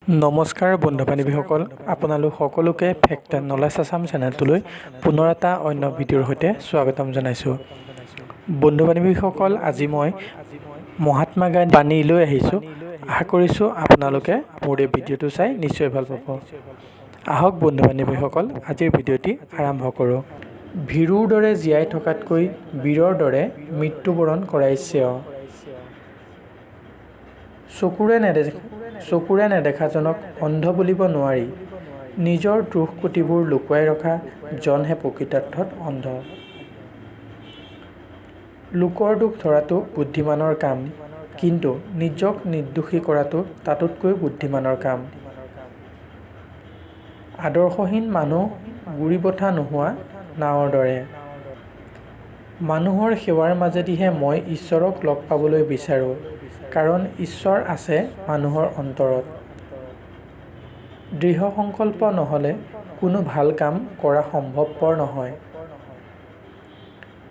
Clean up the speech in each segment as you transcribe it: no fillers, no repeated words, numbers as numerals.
নমস্কাৰ বন্ধু বান্ধৱীসকল, আপোনালোক সকলোকে ফেক্ট এণ্ড নলেজ আছাম চেনেলটোলৈ পুনৰ এটা অন্য ভিডিঅ'ৰ সৈতে স্বাগতম জনাইছোঁ। বন্ধু বান্ধৱীসকল, আজি মই মহাত্মা গান্ধী বাণী লৈ আহিছোঁ। আশা কৰিছোঁ আপোনালোকে মোৰ এই ভিডিঅ'টো চাই নিশ্চয় ভাল পাব। আহক বন্ধু বান্ধৱীসকল, আজিৰ ভিডিঅ'টি আৰম্ভ কৰোঁ। ভীৰুৰ দৰে জীয়াই থকাতকৈ বীৰৰ দৰে মৃত্যুবৰণ কৰাই শ্ৰেয়। চকুৰে নেদেখাজনক অন্ধ বুলিব নোৱাৰি। নিজৰ দোষ ক্ৰুটিবোৰ লুকুৱাই ৰখা জনহে প্ৰকৃতাৰ্থত অন্ধ। লোকৰ দোষ ধৰাটো বুদ্ধিমানৰ কাম, কিন্তু নিজক নিৰ্দোষী কৰাটো তাতোতকৈ বুদ্ধিমানৰ কাম। আদৰ্শহীন মানুহ গুৰি বঠা নোহোৱা নাৱৰ দৰে। মানুহৰ সেৱাৰ মাজেদিহে মই ঈশ্বৰক লগ পাবলৈ বিচাৰোঁ, কাৰণ ঈশ্বৰ আছে মানুহৰ অন্তৰত। দৃঢ় সংকল্প নহ'লে কোনো ভাল কাম কৰা সম্ভৱপৰ নহয়।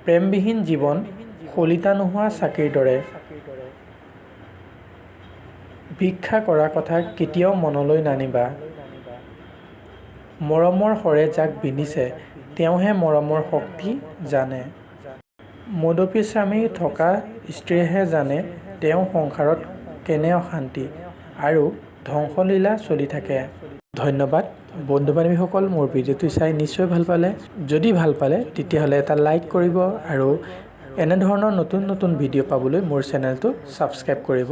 প্ৰেমবিহীন জীৱন শলিতা নোহোৱা চাকিৰ দৰে। ভিক্ষা কৰা কথা কেতিয়াও মনলৈ নানিবা। মৰমৰ শৰে যাক বিন্ধিছে, তেওঁহে মৰমৰ শক্তি জানে। মদ্যপী স্বামী থকা স্ত্ৰীয়েহে জানে তেওঁৰ সংসাৰত কেনে অশান্তি আৰু ধ্বংসলীলা চলি থাকে। ধন্যবাদ বন্ধু বান্ধৱীসকল, মোৰ ভিডিঅ'টো চাই নিশ্চয় ভাল পালে। যদি ভাল পালে, তেতিয়াহ'লে এটা লাইক কৰিব আৰু এনেধৰণৰ নতুন নতুন ভিডিঅ' পাবলৈ মোৰ চেনেলটো ছাবস্ক্ৰাইব কৰিব।